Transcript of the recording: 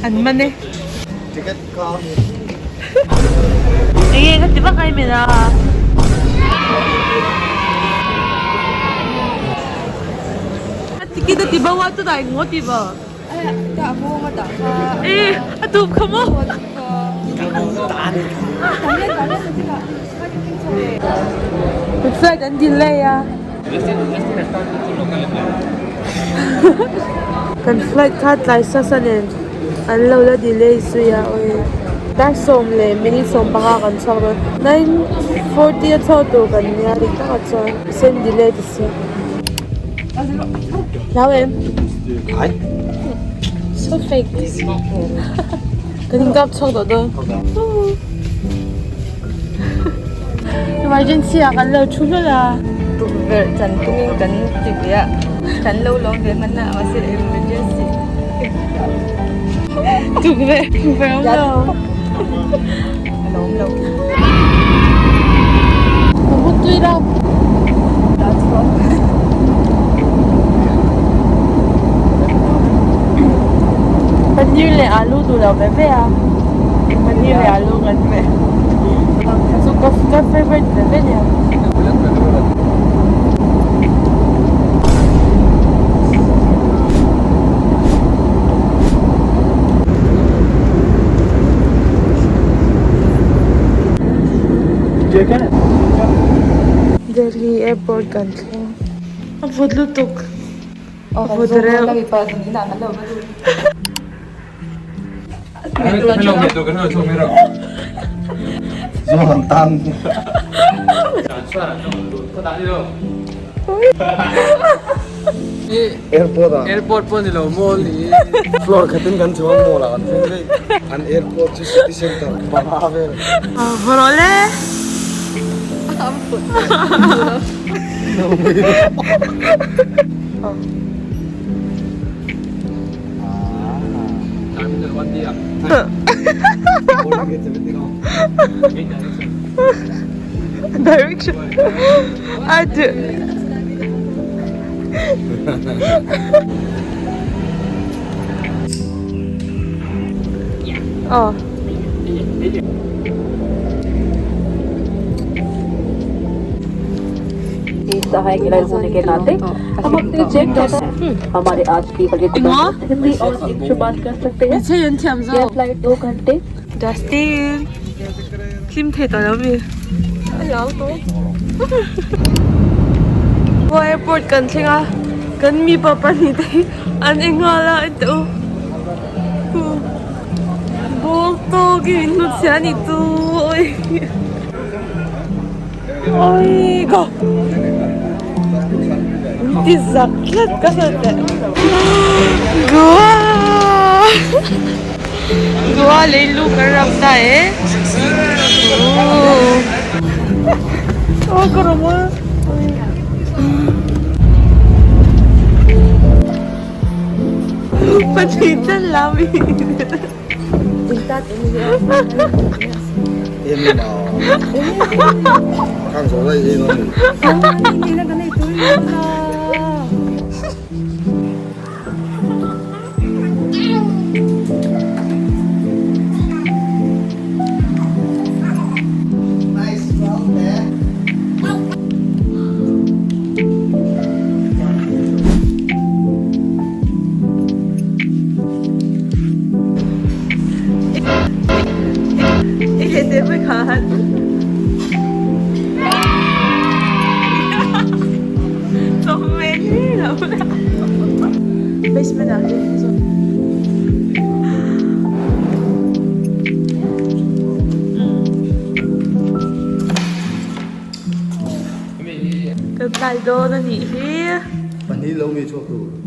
An man e. Ticket kha. Enge ka ti vak ai min a. A ticket a ti bo a chutah eng maw ti bo. E a tup kha maw. Flight an delay a. Kan flight kha tlai sa sa nen an lo la delay zui a awi. Dar 10 leh minute 15 kan chhuak dawn 9:40 a chhuak tur kan nia dik takah chuan sen delay ti si. Hlau em? Ai. So fake. Kan inkap chhuak tawh dawn. Emergency ah kan lo thu hlawl a. Tukverh chan tungin kan ti ve a, kan lo lawm ve hman a mahse emergency. Tukverh tukverh awm lo. A lo awm lo. Ka hmu tui lo. Dah chhuak. Paneer leh alu duh lo ve ve a. Paneer leh alu kan ve. Chu ka ka favorite ve ve nia. Delhi airport kan thleng. A vut lutuk. A vut reuh. Airport ah Airport pawh ni lo mall ni. Floor khatin kan chhuang mall ah kan thleng daih. An airport chu city center panga vel. Vawrawh le. Direction. I do. Oh. सहायक इलाज होने के नाते हम अपने check हमारे आज की हिंदी और इंग्लिश बात कर सकते हैं यह फ्लाइट 2 घंटे Justin. Kim thei tawh lo mi. Hello to. Goa airport kan thleng a kan mi pa pahnih te hi an eng nghal a an tih u. Ball tawk in min hnutchhiah a nih chu awi. Awi go. Min ti zak tlat ka hre teh. Goa. Goa lei lu kan ram ta e. Oh ka ram a. Pahnih chen la mi. 一点点会卡。都没了。Basement ah. Kan tlai dawn a nih hi. Pahnih lo mi chhuak tur.